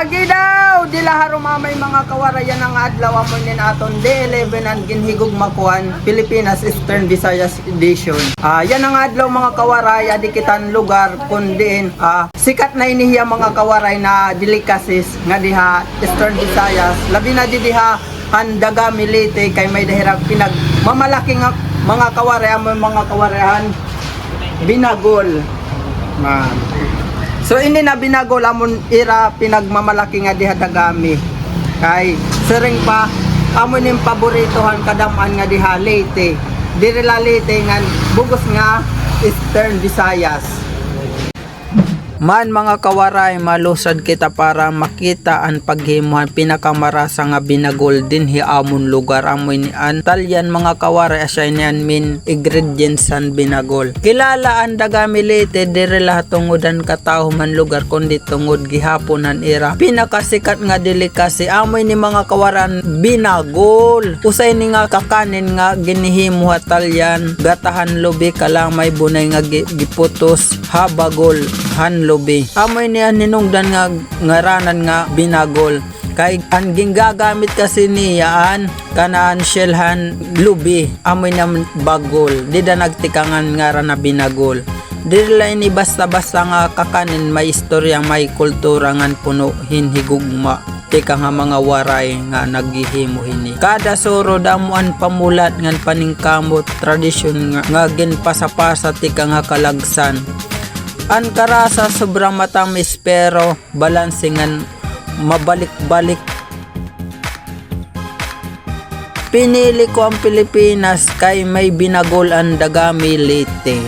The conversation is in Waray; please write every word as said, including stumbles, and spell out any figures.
Lagi daw, dila ha Rumamay, mga kawaray, yana nga adlaw, amo ini an aton day eleven an ginhigugma kuan, Pilipinas Eastern Visayas Edition. Ah, yana nga adlaw, mga kawaray, adi kita han lugar kun diin, ah, sikat na ini hiya, mga kawaray, na delicacies ngadi ha Eastern Visayas. Labi na didi ha han Dagami, Leyte, kay may-ada hira pinagmamalaki nga, mga kawaray, amo, mga kawaray, an binagol. Man. So, ini na binagol, amo an ira pinagmamalaki ngadi ha Dagami. Kay, siring pa, amo ini an paborito han kadam-an ngadi ha Leyte. Diri la Leyte ngan bug-os nga Eastern Visayas. Man, mga kawaray, malusad kita para makita an paghimo han pinakamarasa nga binagol dinhi ha amon lugar. Amo ini an Talyan, mga kawaray, asya ini an main ingredients han binagol. Kilala an Dagami, Leyte, diri la tungod han katahom han lugar, kundi tungod gihapon han ira pinakasikat nga delicacy. Amo ini, mga kawaray, an binagol. Usa ini nga kakanin nga ginhihimo ha Talyan, gata han lubi, kalamay, bunay nga gi-, giputos ha bagol han lubi. Amo ini an hinungdan nga ngaranan nga binagol. Kay an gingagamit kasi niya an kanan shell han lubi, amo ini an bagol. Dida nagtikang an ngaran na binagol. Diri la ini basta-basta nga kakanin, may istorya, may kultura ngan puno hin higugma tikang ha mga Waray nga naghihimo hini. Kada surod, amo an pamulat ngan paningkamot, tradisyon nga, nga ginpasapasa tikang ha kalagsan. An karasa sobra matamis pero balanse ngan mabalik-balik. Pinili ko an Pilipinas kay may binagol an Dagami, Leyte.